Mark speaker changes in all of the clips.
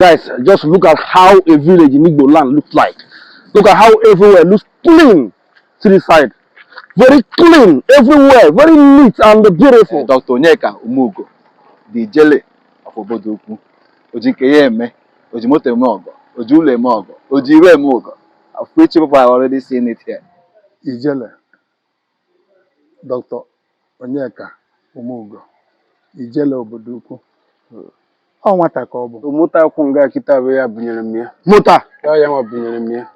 Speaker 1: Guys, just look at how a village in Igbo land looks like. Look at how everywhere looks clean to the side. Very clean everywhere, very neat and beautiful.
Speaker 2: Dr. Onyeka Umugo, the Ijele of obodo ukwu, o ji nke ya eme, o ji moto eme ọgọ, o ji ụlọ eme ọgọ, o ji ire eme ọgọ, of which people are already seeing it here.
Speaker 3: Ijele, Dr. Onyeka Umugo, Ijele obodo ukwu. Ọ nwata ka ọ bụ.
Speaker 4: Moto akwụ nga kịta bụ ya bunyere m ya.
Speaker 1: Moto a?
Speaker 4: Ya ya nwa bunyere m ya.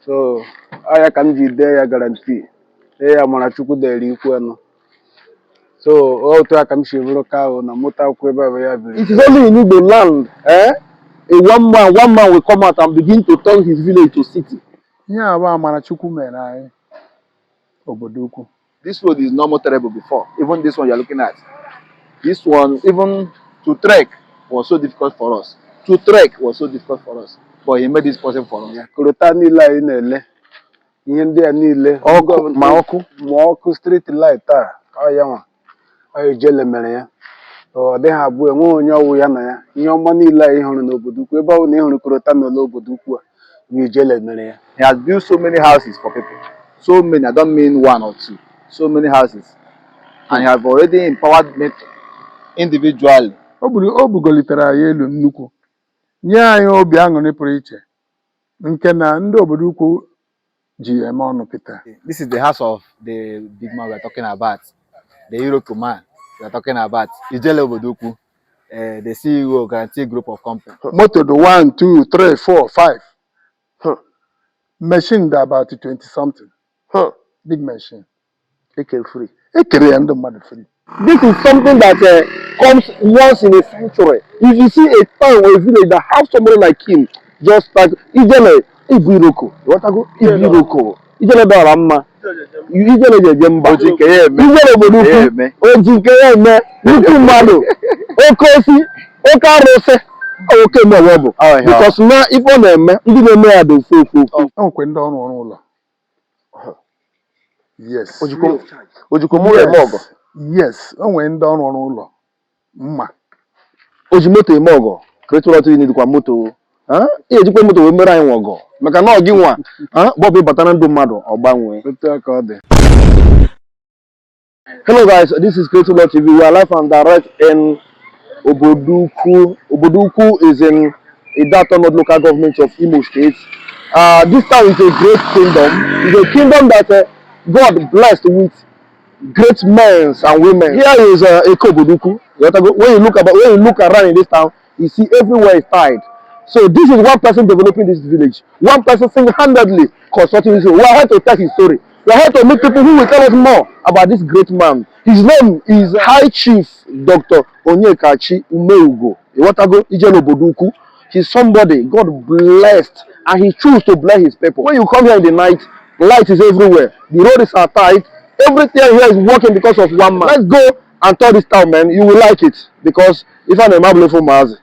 Speaker 4: So, ọ ya ka m ji dee ya guarantee. Dee ya Amarachukwu dere ikwu anọ. So, otu a ka m si bụrụ ka ahụ na moto akwụ ebe a bụ ya biri.
Speaker 1: It is only in Igbo land, eh? A one man will come out and begin to turn his village to city.
Speaker 3: Ihe a bụ Amarachukwu mere anyị obodo ukwu.
Speaker 2: This road is not motorable before, even this one you are looking at. This one, even to trek was so difficult for us. To trek was so difficult for us, but he made this possible for us.
Speaker 4: Coal tar niile anyị na-ele, ihe ndị a niile.
Speaker 1: Ọkụ, ma ọkụ.
Speaker 4: Ma ọkụ street light a, ọ ya nwa. Ọ Ijele mere ya. Ọ dịghị abụọ, enweghị onye ọwụ ya na ya. Ihe ọma niile anyị hụrụ n'obodo ukwu, ebe ọ bụ na ị hụrụ coal tar n'ole obodo ukwu a, bụ Ijele mere ya.
Speaker 2: He has built so many houses for people. So many, I don't mean one or two. So many houses. And he have already empowered me individually.
Speaker 3: O bugolitere anyị elu nnukwu, nye anyị obi aṅụrị pụrụ iche nke na ndị obodo ukwu ji ya eme ọnụ kịta.
Speaker 2: This is the house of the big man we are talking about, the Iroko man we are talking about, Ijele Obodukwu, the CEO, Guarantee Group of Company.
Speaker 3: Moto dị 1, 2, 3, 4, 5. Machine dị about 20 something. Big machine.
Speaker 1: Ekere free.
Speaker 3: Ekere ya ndị mmadụ free.
Speaker 1: This is something that comes once in a century. If you see a town or a village that have somebody like him, just like Ijele, Ibu Iroko, ịghọtago? Ibu Iroko, Ijele dara mma, Ijele jeje mba,
Speaker 2: O ji nke ya eme.
Speaker 1: Ijele obodo
Speaker 2: Ya
Speaker 1: ukwu,
Speaker 2: eme.
Speaker 1: O ji nke ya eme, nnukwu mmadụ, oke osi, oke arụsị, ọ oke eme ọ bụ.
Speaker 2: Ọ ihe ọ.
Speaker 1: Because na ife ọ na-eme, ndị na-eme ya dị ofu ofu ofu.
Speaker 3: E nwekwa ndị ọrụ ọrụ ụlọ. Yes.
Speaker 1: Ojikwa mụrụ eme ọgọ.
Speaker 3: Yes, o nwere ndị ọrụ ọrụ ụlọ mma.
Speaker 1: O ji moto eme ọgọ, ka ịtụrụ ọtụ dịkwa moto. Ị ejikwa moto wee mere anyị nwa ọgọ maka na ọ gị nwa bọbụ ịbata na ndụ mmadụ ọ gbanwee.
Speaker 4: Otu a ka ọ dị.
Speaker 1: Hello guys, this is Creative Lord TV. We are live and direct in Obodoukwu. Obodoukwu is in Ideato North Local Government of Imo State. This town is a great kingdom. It's a kingdom that God blessed with great men and women. Here is Eke Obodoukwu. When you look around in this town, you see everywhere is tied. So this is one person developing this village. One person single-handedly constructing this. We are here to tell his story. We are here to meet people who will tell us more about this great man. His name is High Chief Dr. Onyekachi Umeugo. Ịghọtago? Ijele Obodoukwu. He's somebody God blessed and he choose to bless his people. When you come here in the night, light is everywhere. The road is tight. Everything here is working because of one man. Let's go and tour this town, man. You will like it because if I'm a for Mazi.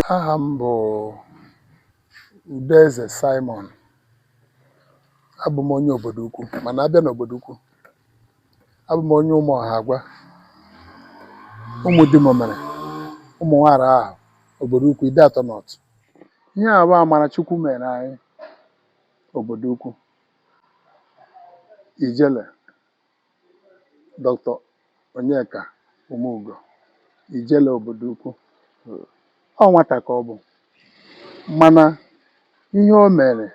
Speaker 3: Aha m bụ Udeze Simon. Abụ m onye obodo ukwu, mana abịa n'obodo ukwu, abụ m onye Ụmụọha agwa, ụmụ Dimomere, ụmụ nwara ahụ, obodo ukwu, Ideato North. Ihe a bụ Amarachukwu mere anyị obodo ukwu. Ijele, Dr. Onyeka Umugo, Ijele obodo ukwu. Ọ nwata ka ọ bụ, mana ihe o mere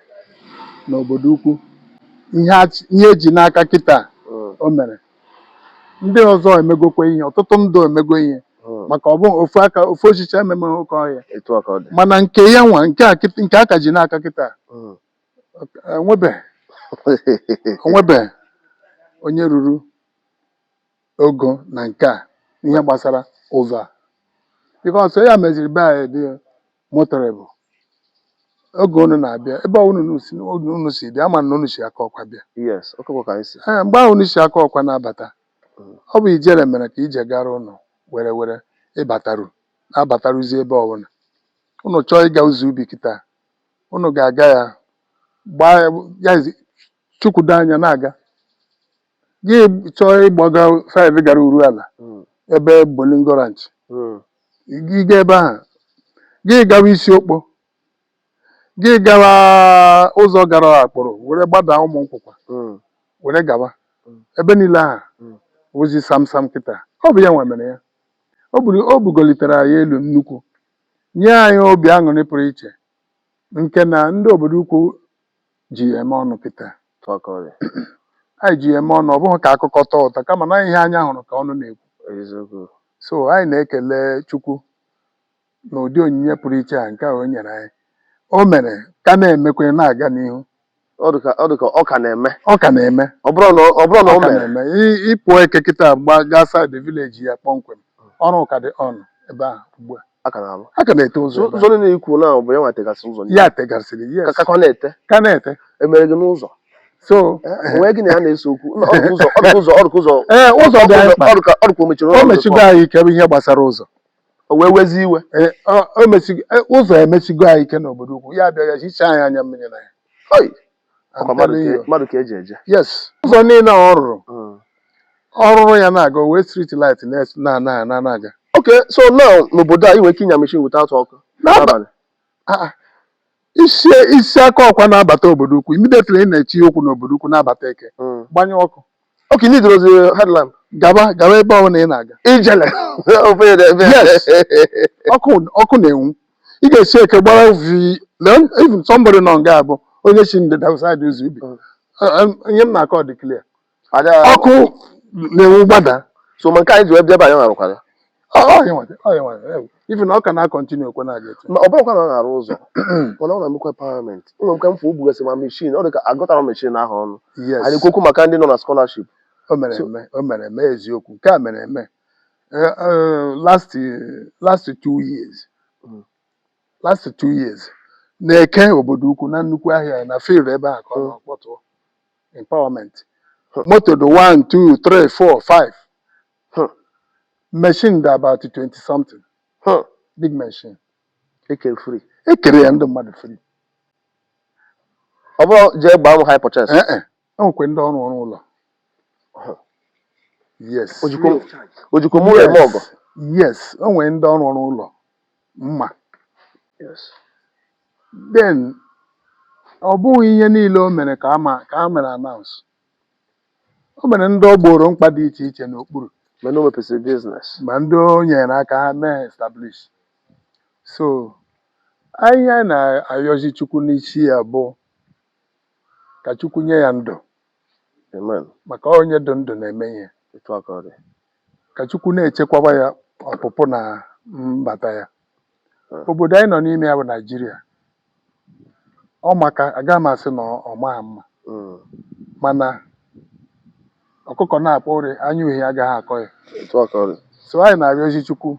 Speaker 3: n'obodo ukwu, ihe eji n'aka kịta o mere, ndị ọzọ emegokwa ihe, ọtụtụ ndụ emego ihe, maka ọ bụ ofu aka ofu osisi ememeghị oke ọhịa.
Speaker 1: Etu a ka ọ dị.
Speaker 3: Mana nke ya nwa nke a nke a ka ji n'aka kịta, onwebe onye ruru ogo na nke a ihe gbasara ụzọ a. Because ya meziri be anyị dị motorable. Oge unu na-abịa, ebe unu si bịa, ama na unu si aka ọkwa bịa.
Speaker 1: Yes, okwu ka anyị si.
Speaker 3: Ee, mgbe ahụ unu si aka ọkwa na-abata, ọ bụ ijele mere ka ije gara ụnụ were were ịbataru na-abataruzi ebe ọbụla. Unu chọọ ịga ụzọ ubi kịta, unu ga-aga ya gbaa ya chukwudo anya na-aga. Gị chọọ ịgbaga side gara uru ala ebe Bolingo Ranch, gị gaa ebe ahụ, gị gawa isi okpo, gị gawa ụzọ gara akpụrụ were gbadaa ụmụ nkwụkwa were gawa ebe niile ahụ wụzi sam sam kịta. Ọ bụ ya nwe mere ya. O buru o bugolitere anyị elu nnukwu, nye anyị obi aṅụrị pụrụ iche nke na ndị obodo ukwu ji ya eme ọnụ kịta.
Speaker 1: Tụakọrị.
Speaker 3: Anyị ji ya eme ọnụ, ọ bụghị ka akụkọ tọọ ụtọ, kama na ihe anya hụrụ ka ọnụ na-ekwu.
Speaker 1: Eziokwu.
Speaker 3: So anyị na-ekele Chukwu na ụdị onyinye pụrụ iche a nke a o nyere anyị, o mere ka na-emekwa na-aga n'ihu.
Speaker 1: Ọ dị ka ọ ka na-eme.
Speaker 3: Ọ ka na-eme.
Speaker 1: Ọ bụrụ na o
Speaker 3: Ọ ka
Speaker 1: mere.
Speaker 3: na-eme. Ịpụọ eke kịta gba gaa side village ya kpọmkwem, ọrụ ka dị on ebe ahụ ugbu a.
Speaker 1: A ka na-alụ.
Speaker 3: A ka na-ete ụzọ ebe
Speaker 1: Ụzọ niile ikwu na ọ bụ ya nwa tegasị ụzọ
Speaker 3: ahụ.
Speaker 1: niile.
Speaker 3: Ya tegasịrị, yes.
Speaker 1: Ka ka na-ete.
Speaker 3: Ka na-ete.
Speaker 1: Emere gị n'ụzọ.
Speaker 3: So
Speaker 1: Onwe gị na ya na-ese okwu. Ọ dị ka ụzọ, ọ dị ka ụzọ, ọ dị ka ụzọ.
Speaker 3: Ee, ụzọ dị anyị mkpa.
Speaker 1: Ọ dị ka o mechiri
Speaker 3: O
Speaker 1: ụzọ.
Speaker 3: mechigo anyị ike bụ ihe gbasara ụzọ.
Speaker 1: O wee wezi iwe.
Speaker 3: Ee, o mechigo, ụzọ emechigo anyị ike n'obodo ukwu. Ya bịa ya hichaa anyị anya mmiri na ya.
Speaker 1: Oi!
Speaker 3: I'm
Speaker 1: Ọkwa mmadụ
Speaker 3: telling
Speaker 1: ka
Speaker 3: you.
Speaker 1: mmadụ ka eji eje.
Speaker 3: Yes, ụzọ niile ọ rụrụ, ọ rụrụ ya na-aga, o wee street light na na na na-aga.
Speaker 1: Okay, so now n'obodo a, ị nwere ike ịnya machine without ọkụ n'abalị.
Speaker 3: Ah, ah. Isi aka ọkwa na-abata obodo ukwu, immediately ị na-etinye okwu n'obodo ukwu na-abata eke, gbanye ọkụ.
Speaker 1: Okay, need rozi headlamp.
Speaker 3: Gaba gaba ebe ọbụla ị na-aga.
Speaker 1: Ijele. Ofe ya ebe.
Speaker 3: Yes. Ọkụ na-enwu. Ị ga-esi eke gbara vi lee, even somebody nọ nga abụ onye si ndịda side ụzọ ubi. Ihe m na-akọ dị clear.
Speaker 1: Ada.
Speaker 3: Ọkụ na-enwu gbada.
Speaker 1: So ma nke anyị ji wee bịa ebe anyị arụkwara ya.
Speaker 3: Ọ ya nwere, ọ ya nwere. Even ọ ka na-acontinue okwe na-aga etu.
Speaker 1: Ma ọ bụrụkwa na ọ na-arụ ụzọ, mana ọ na-emekwa empowerment. Ụlọ nke mfe o bugasị ma machine, ọ dị ka agụtara machine ahụ ọnụ.
Speaker 3: Yes.
Speaker 1: Anyị ekwu okwu maka ndị nọ na scholarship.
Speaker 3: O mere eme, o mere eme, eziokwu. Nke a mere eme. Last 2 years, last 2 years, na-eke obodo ukwu na nnukwu ahịa ya na field ebe a ka ọ nọ kpọtụọ empowerment. Moto dị 1, 2, 3, 4, 5. Machine dị about 20 something. Big machine.
Speaker 1: Ekere free.
Speaker 3: Ekere ya ndị mmadụ free.
Speaker 1: Ọ bụrụ jee gbaa m hire purchase?
Speaker 3: Eh eh. E nwekwe ndị ọrụ ọrụ ụlọ. Yes.
Speaker 1: Ojikwa mụ eme ọgọ.
Speaker 3: Yes, o nwere ndị ọrụ ọrụ ụlọ mma. Then ọ bụghị ihe niile o mere ka ama ka a mere announce. O mere ndị ọ gboro mkpa dị iche iche n'okpuru.
Speaker 1: Mana o mepesịrị business.
Speaker 3: Ma ndị o nyere aka ha mee establish. So ihe anyị na-ayọzi Chukwu n'isi ya bụ ka Chukwu nye ya ndụ.
Speaker 1: Amen.
Speaker 3: Maka onye dị ndụ na-eme ihe.
Speaker 1: Etu a ka ọ dị.
Speaker 3: Ka Chukwu na-echekwaba ya ọpụpụ na mbata ya. Obodo anyị nọ n'ime ya bụ Naijiria. Ọ maka agaghị m asị na ọ maa mma, mana ọkụkọ na-akpọ ụrị anya uhie agaghị akọ ya.
Speaker 1: Etu a ka ọ dị.
Speaker 3: So anyị na-arịọzi Chukwu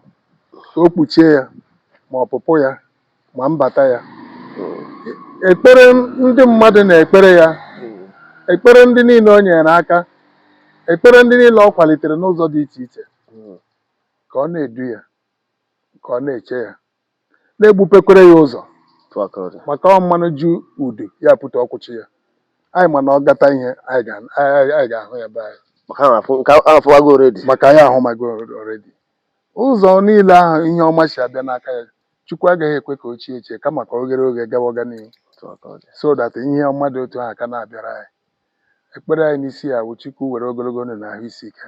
Speaker 3: ka o kpuchie ya ma ọpụpụ ya ma mbata ya. Ekpere ndị mmadụ na-ekpere ya, ekpere ndị niile o nyere aka, ekpere ndị niile ọ kwalitere n'ụzọ dị iche iche, ka ọ na-edu ya, ka ọ na-eche ya, na-egbupekwere ya ụzọ.
Speaker 1: Etu a ka ọ dị.
Speaker 3: Maka ọ mmanụ ju udu ya pụta ọkwụchi ya. Anyị ma na ọ gata ihe anyị ga-ahụ ya be anyị.
Speaker 1: Maka a na-afụ nke a na-afụwago already.
Speaker 3: Maka anyị ahụmago already ụzọ niile ahụ ihe ọma si abịa n'aka ya. Chukwu agaghị ekwe ka o chie echie, kama ka o ghere oghe gawa ọganihu,
Speaker 1: Etu a ka ọ dị.
Speaker 3: so that ihe ọma dị otu ahụ ka na-abịara anyị. Ekpere anyị n'isi ya bụ Chukwu were ogologo ndụ na ahụ isi ike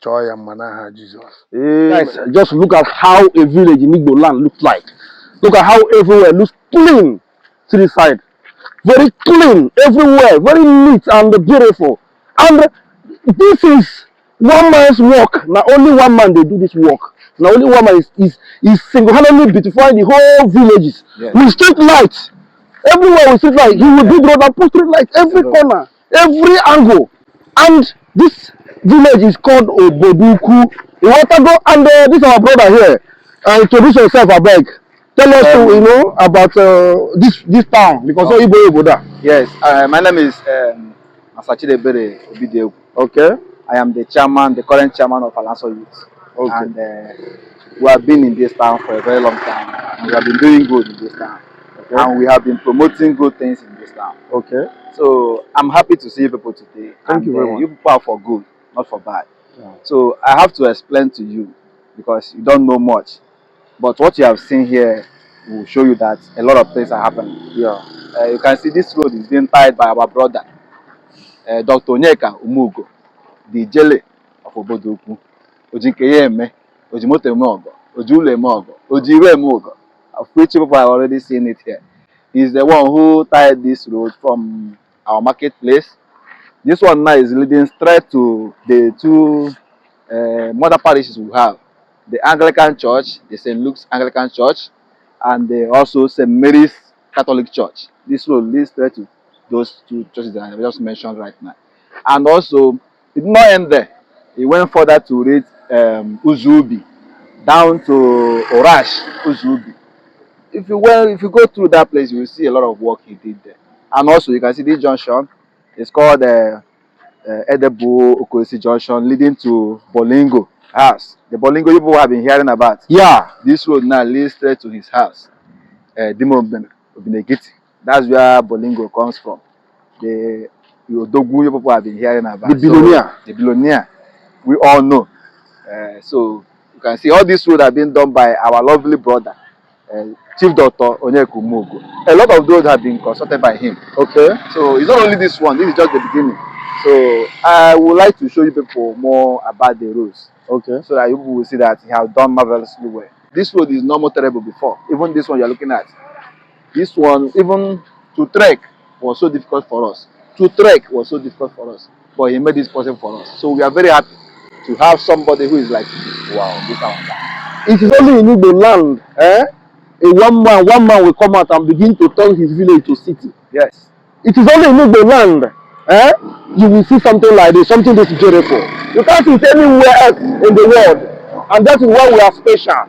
Speaker 3: chọọ ya mma n'aha Jizọs.
Speaker 1: Amen.
Speaker 5: Guys, just look at how a village in Igbo land looks like. Look at how everywhere looks clean to the side. Very clean everywhere, very neat and beautiful. And this is one man's work. Now only one man they do this work. Now only one man is single-handedly beautifying the whole villages with street lights. Everywhere with street light. He will build road and put street lights every corner, every angle. And this village is called Oboduku. Iwatago, and this our brother here.
Speaker 1: Introduce yourself, abeg. Tell us, about this town because oh. Igbo obodo a.
Speaker 2: Yes, my name is Master Chidiebere Obidiegwu.
Speaker 1: Okay.
Speaker 2: I am the chairman, the current chairman of Alanso Youth.
Speaker 1: Okay.
Speaker 2: And we have been in this town for a very long time. And we have been doing good in this town.
Speaker 1: Okay.
Speaker 2: And we have been promoting good things in this town.
Speaker 1: Okay.
Speaker 2: So I'm happy to see you people today.
Speaker 1: Thank
Speaker 2: And
Speaker 1: you very much.
Speaker 2: you people are for good, not for bad.
Speaker 1: Yeah.
Speaker 2: So I have to explain to you because you don't know much. But what you have seen here will show you that a lot of things are happening.
Speaker 1: Yeah.
Speaker 2: You can see this road is being tied by our brother, Dr. Onyeka Umugo, the Ijele of Obodoukwu. Oji nke ya eme, oji moto eme ọgọ, oji ụlọ eme ọgọ, oji ire eme ọgọ, of which people have already seen it here. He's the one who tied this road from our marketplace. This one now is leading straight to the two mother parishes we have, the Anglican Church, the St. Luke's Anglican Church, and also St. Mary's Catholic Church. This road leads straight to those two churches that I just mentioned right now. And also, it did not end there. It went further to reach Uzubi, down to Orash, Uzubi. If you go through that place, you will see a lot of work he did there. And also, you can see this junction. It's called Edebu Okosi Junction, leading to Bolingo house. The Bolingo people have been hearing about.
Speaker 1: Yeah.
Speaker 2: This road now leads straight to his house, Dimo Obinegiti. That's where Bolingo comes from. The Odogwu people have been hearing about.
Speaker 1: The billionaire.
Speaker 2: So, the billionaire. We all know. So you can see all these roads have been done by our lovely brother, Chief Doctor Onyeka Umugo. A lot of those have been consulted by him.
Speaker 1: Okay.
Speaker 2: So it's not only this one, this is just the beginning. So I would like to show you people more about the roads.
Speaker 1: Okay.
Speaker 2: So that you people will see that he has done marvelously well. This road is not motorable before. Even this one you are looking at. This one, even to trek was so difficult for us. To trek was so difficult for us. But he made this possible for us. So we are very happy to have somebody who is like, wow, this our guy.
Speaker 1: It is only in Igbo land, eh? A one man will come out and begin to turn his village to city.
Speaker 2: Yes.
Speaker 1: It is only in Igbo land, eh? You will see something like this, something this beautiful. You can't see it anywhere else in the world. And that is why we are special.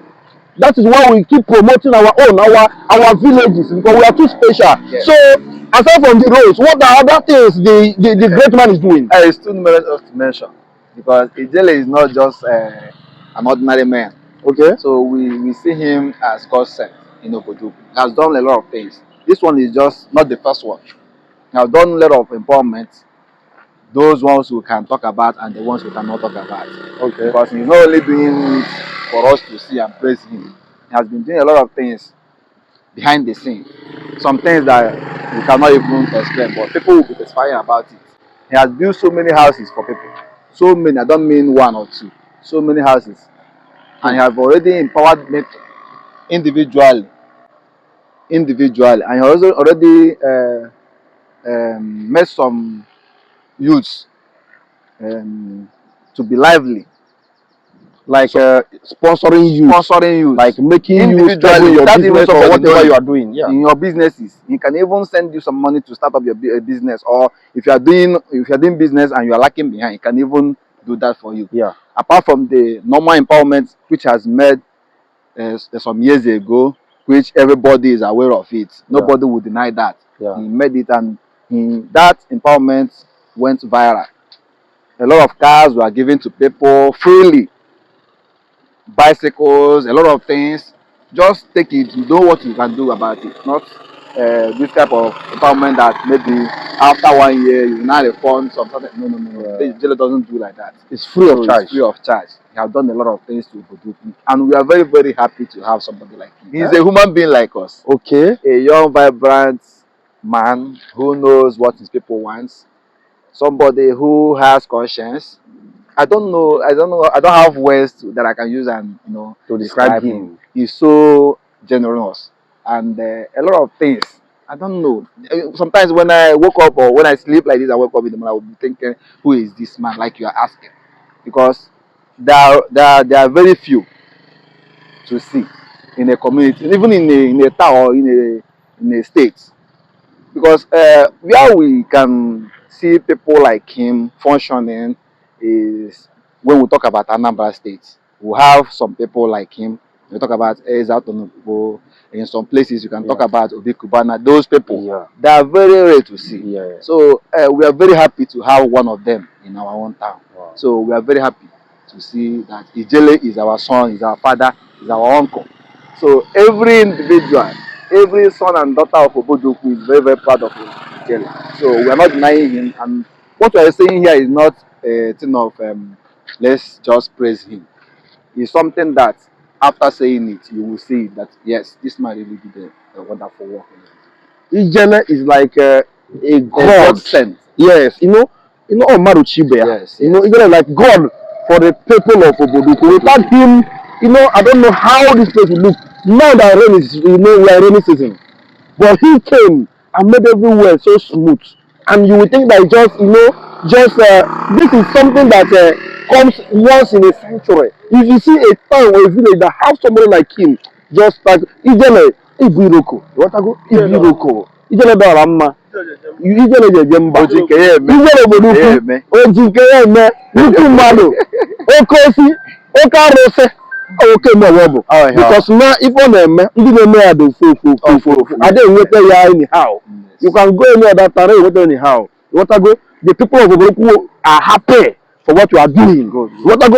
Speaker 1: That is why we keep promoting our own, our villages, because we are too special.
Speaker 2: Yes.
Speaker 1: So, aside from the roads, what are other things the great man is doing?
Speaker 2: It's too numerous to mention because Ijele is not just an ordinary man.
Speaker 1: Okay.
Speaker 2: So we see him as God sent in Obodoukwu. He has done a lot of things. This one is just not the first one. He has done a lot of empowerment. Those ones we can talk about and the ones we cannot talk about.
Speaker 1: Okay.
Speaker 2: Because he's not only doing it for us to see and praise him. He has been doing a lot of things behind the scene. Some things that we cannot even explain, but people will be testifying about it. He has built so many houses for people. So many, I don't mean one or two. So many houses. And he have already empowered me individually. Individually. And he also already made some youths to be lively.
Speaker 1: Like sponsoring you,
Speaker 2: Sponsoring youth.
Speaker 1: like making you
Speaker 2: Individually,
Speaker 1: stable your
Speaker 2: without even
Speaker 1: business or
Speaker 2: somebody
Speaker 1: whatever
Speaker 2: knowing.
Speaker 1: you are doing. Yeah.
Speaker 2: In your businesses, he can even send you some money to start up your business, or if you are doing business and you are lacking behind, he can even do that for you.
Speaker 1: Yeah.
Speaker 2: Apart from the normal empowerment which has made some years ago, which everybody is aware of it. Nobody will deny that.
Speaker 1: Yeah.
Speaker 2: He made it, and that empowerment went viral. A lot of cars were given to people freely, bicycles, a lot of things. Just take it. You know what you can do about it. Not this type of empowerment that maybe after 1 year you now refund some something. No, no, no, no.
Speaker 1: Yeah.
Speaker 2: Ijele doesn't do like that.
Speaker 1: It's free
Speaker 2: So
Speaker 1: of
Speaker 2: it's
Speaker 1: charge.
Speaker 2: free of charge. He has done a lot of things to Obodoukwu, and we are very, very happy to have somebody like him. He's a human being like us.
Speaker 1: Okay.
Speaker 2: A young, vibrant man who knows what his people want. Somebody who has conscience. I don't know. I don't know. I don't have words that I can use and
Speaker 1: To describe him.
Speaker 2: He's so generous and a lot of things. I don't know. Sometimes when I woke up or when I sleep like this, I wake up in the morning, I will be thinking, who is this man? Like you are asking, because there are very few to see in a community, even in a town or in a state. Because where we can see people like him functioning is when we talk about Anambra State. We have some people like him. You talk about Eze Arthur, in some places you can talk about Obi Cubana. Those people, they are very rare to see. So we are very happy to have one of them in our own town.
Speaker 1: Wow.
Speaker 2: So we are very happy to see that Ijele is our son, is our father, is our uncle. So every individual, every son and daughter of Obodoukwu is very, very proud of Ijele. So we are not denying him. And what we are saying here is not a thing of let's just praise him. It's something that after saying it, you will see that yes, this man really did a wonderful work.
Speaker 1: Ijele is like a
Speaker 2: A
Speaker 1: god.
Speaker 2: God sent.
Speaker 1: Yes, Omaru Chibeya. Ijele is like God for the people of Obodoukwu. Without him, I don't know how this place will look. Now that rain is, we are in rainy season. But he came and made everywhere so smooth. And you would think that just, just this is something that comes once in a century. If you see a town or a village that have somebody like him, just like Ijele, Ibu Iroko, Ịghọtago? Ibu Iroko, Ijele dara mma, Ijele jeje mba,
Speaker 2: O ji nke ya eme.
Speaker 1: Ijele obodo
Speaker 2: Ya
Speaker 1: ukwu,
Speaker 2: eme.
Speaker 1: o ji nke ya eme, nnukwu mmadụ, oke osi, oke arụsị, ọ oke eme ọ bụ.
Speaker 2: Ọ ihe ọ.
Speaker 1: Because na ife ọ na-eme, ndị na-eme ya dị ofu ofu ofu ofu ofu. Ada enweta ya anyhow. You can go any other town, enweta anyhow. Ịghọtago? The people of Obodoukwu are happy for what you are doing.
Speaker 2: Good.
Speaker 1: Ịghọtago?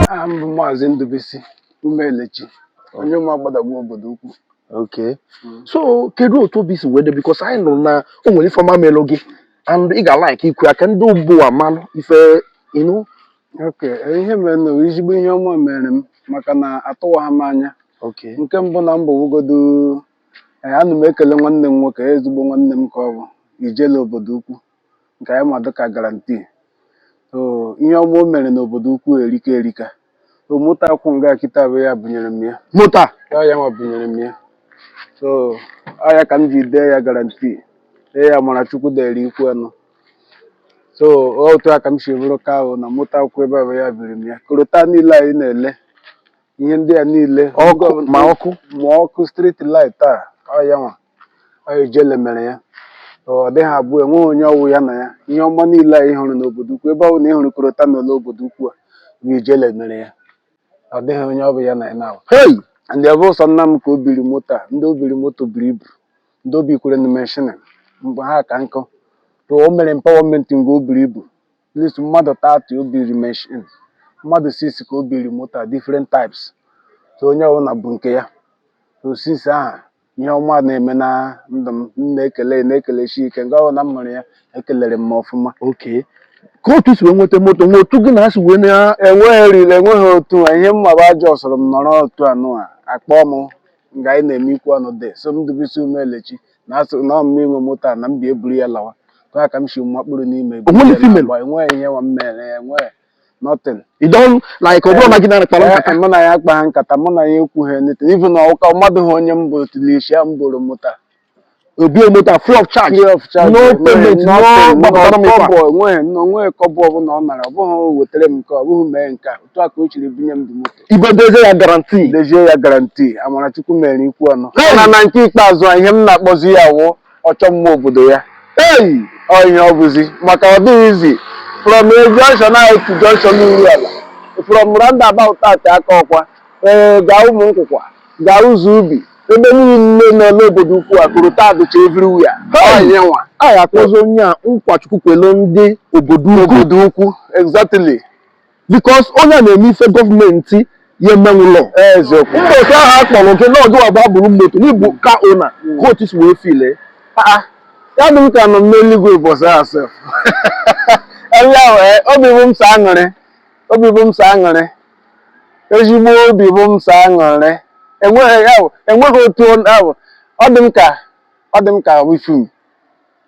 Speaker 4: Aha m bụ Maazị Ndubisi Umeelechi, onye Ụmụagbadagbu obodo ukwu.
Speaker 1: Okay. So kedu otu obi si wee dị because anyị nụrụ na o nwere ife ọma melụ gị and ị ga-like ikwu ya ka ndị ugbu a malụ ife.
Speaker 4: Okay, ihe mere na ezigbo ihe ọma mere m maka na atụwaghị m anya. Nke mbụ na mbụ wugodo, ana m ekele nwanne m nwoke, ezigbo nwanne m ka ọ bụ, Ijele obodo ukwu, nke anyị ma dịka Guarantee. So ihe ọma o mere n'obodo ukwu erika erika. So moto akwụ nga kịta bụ ya bunyere m ya.
Speaker 1: Moto a?
Speaker 4: Ya ya nwa bunyere m ya. So ọ ya ka m ji dee ya Guarantee, dee ya Amarachukwu dere ikwu anọ. So otu a ka m si bụrụ ka ahụ na moto akwụ ebe a bụ ya biri m ya. Coal tar niile anyị na-ele, ihe ndị a niile.
Speaker 1: Ọkụ ma ọkụ.
Speaker 4: Ma ọkụ street light a, ọ ya nwa, ọ Ijele mere ya. Ọ dịghị abụọ, enweghị onye ọwụ ya na ya. Ihe ọma niile anyị hụrụ n'obodo ukwu, ebe ọ bụ na ị hụrụ coal tar n'ole obodo ukwu a, bụ Ijele mere ya. Ọ dịghị onye ọ bụ ya na ya na.
Speaker 1: Hey!
Speaker 4: Ndị ebe ụsọ nna m ka o biri moto a, ndị o biri moto buru ibu, ndị o bikwere na machine mgbe ha ka nkụ. So o mere empowerment nga o buru ibu, at least mmadụ 30 o biri machine, mmadụ 6 ka o biri moto a, different types. So onye ọbụla bụ nke ya. So since ahụ, ihe ọma na-eme na ndụ m, m na-ekele ya, na-ekelechi ike. Nga ọbụla m hụrụ ya, ekelere m ọfụma.
Speaker 1: Okay. Ka otu si wee nweta moto, nwe otu gị na ha si wee na
Speaker 4: Enweghị riri, enweghị otu a. Ihe mma bụ ajọ sọrọ m nọrọ otu anụ a akpọọ m nga anyị na-eme ikwu ọnụ dị so m Ndubisi Umeelechi na asị na ọmụma inwe moto a na m bịa eburu ya lawa. Tụ a ka m si makpụrụ n'ime.
Speaker 1: Onwere ife i mere?
Speaker 4: Enweghị ihe nwa m mere ya, enweghị nothing.
Speaker 1: You don like ọ bụrụ na gị na kpara nkata?
Speaker 4: Mụ na ya akpa ha nkata, mụ na ya ekwughị anything, even na ụka mmadụ ha onye m bụ tili isi ya m boro moto a.
Speaker 1: Obi moto a free of charge?
Speaker 4: Free of charge.
Speaker 1: No payment, no gbapụtara m ife a.
Speaker 4: Kọbọ enweghị, onweghị kọbọ ọbụla ọ nara. Ọ bụghị wetara m nke a, ọ bụghị mee nke a. Otu a ka o chiri bunye m dị moto.
Speaker 1: Ibe dozie ya Guarantee.
Speaker 4: Dezie ya Guarantee Amarachukwu mere ikwu anọ.
Speaker 1: Hey!
Speaker 4: Na nke ikpeazụ a, ihe m na-akpọzi ya wụ ọchọ mma obodo ya.
Speaker 1: Hey!
Speaker 4: Ọ ihe ọ bụzi maka ọ dịghị izi from a junction ahụ to junction uru ala, from roundabout ati aka ọkwa, ee, gaa ụmụ nkwụkwa, gaa ụzọ ubi, ebe niile nọ n'obodo ukwu a, coal tar dịcha everywhere.
Speaker 1: Hey!
Speaker 4: Ọ ihe nwa.
Speaker 1: A ya akpọzi onye a nkwachukwu kwelu ndị obodo ukwu.
Speaker 4: Obodo ukwu, exactly.
Speaker 1: Because onye a na-eme ife gọọmenti ya emenwụlọ.
Speaker 4: Eziokwu.
Speaker 1: Mbọchị ahụ a kpọrọ nke na ọgụ agba bụrụ moto n'ịbụ ka ona ka otu si wee file?
Speaker 4: Ah, ya dị m ka nọ m n'eluigwe ụbọchị ahụ sef. Ebe ahụ, obi bụ m sọ aṅụrị, obi bụ m sọ aṅụrị, ezigbo obi bụ m sọ aṅụrị. Enweghị ya bụ enweghị otu ahụ ọ dị m ka ọ dị m ka ifu m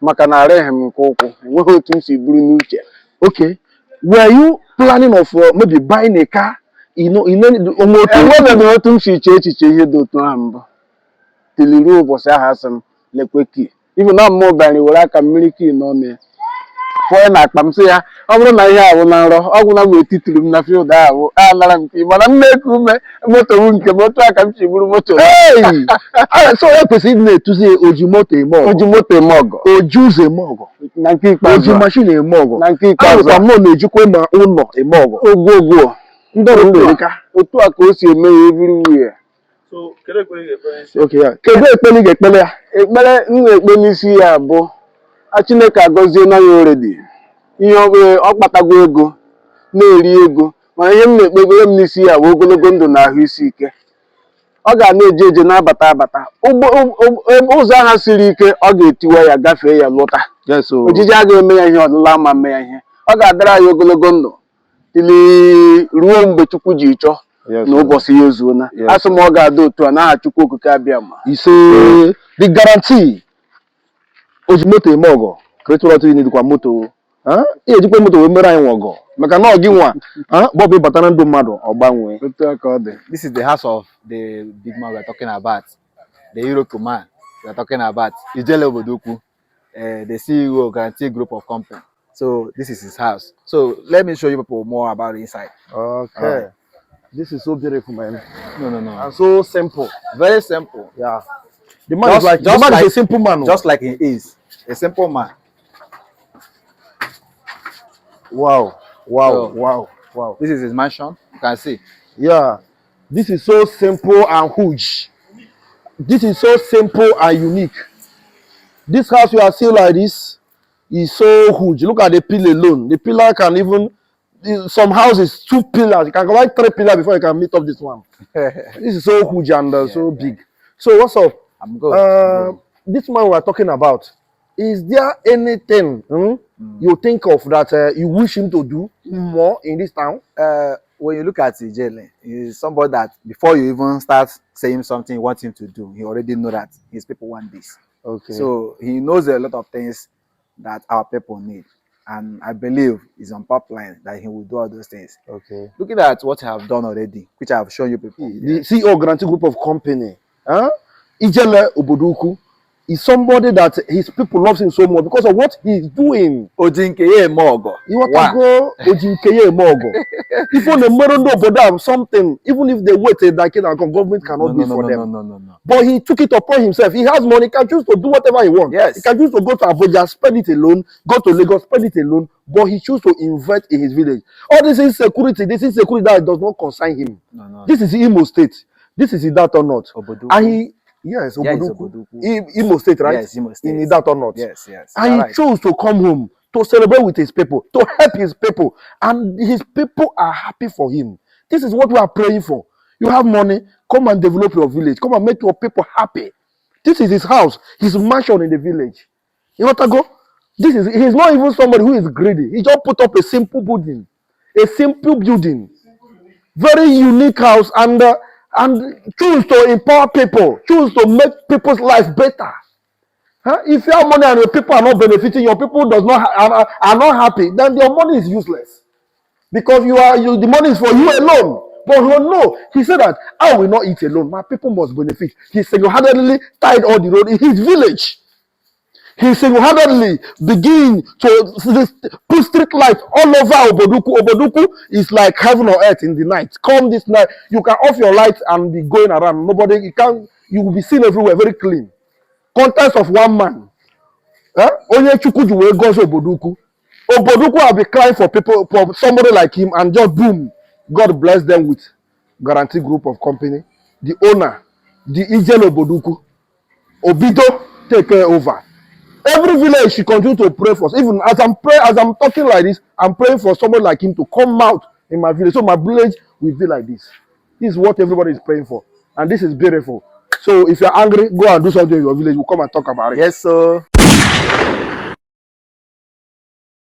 Speaker 4: maka na arịghị m nke ụkwụ, enweghị otu m si buru n'uche.
Speaker 1: Okay, were you planning of maybe buying a car, onwe otu?
Speaker 4: Enwebeghị otu m si chee echiche ihe dị otu ahụ mbụ tili ruo ụbọchị ahụ asị m lekwe key, ibu na mmụọ banyere were aka mmiri key n'ọnụ ya. Fọọ na akpa m sị ya, ọ bụrụ na ihe a bụ na nrọ, ọ gwụla m etitiri m na field ahụ, anara m nke, mana m na-eku ume, moto m nke m, otu a ka m si buru moto.
Speaker 1: Hey! Ah, so e kwesịrị ịdị na-etuzi ya oji moto eme ọgọ,
Speaker 4: Oji moto eme ọgọ.
Speaker 1: Oji ụzọ eme ọgọ,
Speaker 4: Na nke ikpeazụ
Speaker 1: oji
Speaker 4: a.
Speaker 1: machine eme ọgọ.
Speaker 4: Na nke ikpeazụ
Speaker 1: Ahụkwa
Speaker 4: a.
Speaker 1: m na ọ na-ejikwa ma ụlọ eme ọgọ.
Speaker 4: Ogwogwo.
Speaker 1: Ndị ọrụ erika.
Speaker 4: Otu a ka o si eme ya everywhere.
Speaker 5: So, kedu ekpere ị ga-ekpere isi?
Speaker 1: Okay, ya. Kedu ekpere ị ga-ekpere ya?
Speaker 4: Ekpere m na-ekpe n'isi ya bụ a Chineke agọzie na ya already. Ihe ọ kpatago ego, na-eri ego, mana ihe m na-ekpe ekpere m n'isi ya bụ ogologo ndụ na ahụ isi ike. Ọ ga na-eje eje, na-abata abata. Ụzọ ahụ siri ike, ọ ga-etiwa ya, gafee ya, lọta.
Speaker 1: Yes, o.
Speaker 4: Ojiji agaghị eme ya ihe, ọlụla ama mme ya ihe. Ọ ga-adara ya ogologo ndụ tili ruo mgbe Chukwu ji chọọ
Speaker 1: Yes,
Speaker 4: na ụbọchị ya ezuona.
Speaker 1: Yes.
Speaker 4: Asị m ọ ga-adị otu a n'aha Chukwu Okike abịa ma.
Speaker 1: Ise. The guarantee. Oji moto eme ọgọ. Creative Law TV dịkwa moto. Ah, ị ejikwa moto wee mere anyị nwa ọgọ. Maka na ọ gị nwa, ah, bọbụ ịbata na ndụ mmadụ, ọ gbanwee.
Speaker 4: Otu a ka ọ dị.
Speaker 2: This is the house of the big man we are talking about, the Iroko man we are talking about, Ijele Obodoukwu, the CEO of Guarantee Group of Company. So this is his house. So let me show you people more about the inside.
Speaker 1: Okay. This is so beautiful, man.
Speaker 2: No.
Speaker 1: And so simple.
Speaker 2: Very simple.
Speaker 1: Yeah. The man is like, the
Speaker 2: just
Speaker 1: man is a simple man, oh.
Speaker 2: Just like he is, a simple man.
Speaker 1: Wow.
Speaker 2: So this is his mansion. You can see.
Speaker 1: Yeah. This is so simple and huge. This is so simple and unique. This house you are seeing like this is so huge. Look at the pillar alone. The pillar can even, some houses, two pillars. You can go three pillars before you can meet up this one. This is so huge and so big. So what's up?
Speaker 2: I'm good. I'm good.
Speaker 1: This man we are talking about, is there anything you think of that you wish him to do more in this town?
Speaker 2: When you look at Ijele, he's somebody that before you even start saying something you want him to do, he already know that his people want this. So he knows a lot of things that our people need. And I believe he's on pipeline that he will do all those things. Looking at what I have done already, which I have shown you people.
Speaker 1: The CEO Guarantee Group of Company, huh? Ijele Obodoukwu, is somebody that his people love him so much because of what he's doing.
Speaker 2: Oji nke ya eme ọgọ.
Speaker 1: Ịghọtago, oji nke ya eme ọgọ. Ife ọ na-emere ndị obodo a something, even if they wait a decade and come, government cannot
Speaker 2: No,
Speaker 1: do
Speaker 2: no,
Speaker 1: it
Speaker 2: no,
Speaker 1: for
Speaker 2: no,
Speaker 1: them.
Speaker 2: no.
Speaker 1: But he took it upon himself. He has money, he can choose to do whatever he wants. He can choose to go to Abuja, spend it alone, go to Lagos, spend it alone, but he choose to invest in his village. All this insecurity that does not concern him.
Speaker 2: No.
Speaker 1: This is Imo State. This is Ideato North.
Speaker 2: Obodoukwu.
Speaker 1: And he, yes,
Speaker 2: Yeah, it's
Speaker 1: Obodoukwu.
Speaker 2: Obodoukwu.
Speaker 1: Imo State, right?
Speaker 2: Yes, Imo State.
Speaker 1: In Ideato North.
Speaker 2: Yes.
Speaker 1: And
Speaker 2: You're
Speaker 1: he
Speaker 2: right.
Speaker 1: chose to come home to celebrate with his people, to help his people. And his people are happy for him. This is what we are praying for. You have money, come and develop your village. Come and make your people happy. This is his house, his mansion in the village. You want to go? He's not even somebody who is greedy. He just put up a simple building. A simple building. Very unique house and choose to empower people, choose to make people's life better. Huh? If you have money and your people are not benefiting, your people does not are not happy, then your money is useless. Because the money is for you alone. But he no, he said that I will not eat alone. My people must benefit. He single-handedly tied all the road in his village. He single-handedly begin to put street lights all over Obodoukwu. Obodoukwu is like heaven on earth in the night. Come this night, you can off your lights and be going around. Nobody, you can, you will be seen everywhere, very clean. Contest of one man. Eh? Onye Chukwu ji wee gọzie Obodoukwu. Obodoukwu have been crying for people, for somebody like him, and just boom, God bless them with Guarantee Group of Company. The owner, the Ijele Obodoukwu, Obido take over. Every village she continue to pray for. Even as I'm pray, as I'm talking like this, I'm praying for someone like him to come out in my village. So my village will be like this. This is what everybody is praying for. And this is beautiful. So if you're angry, go and do something in your village. We'll come and talk about it.
Speaker 2: Yes, sir.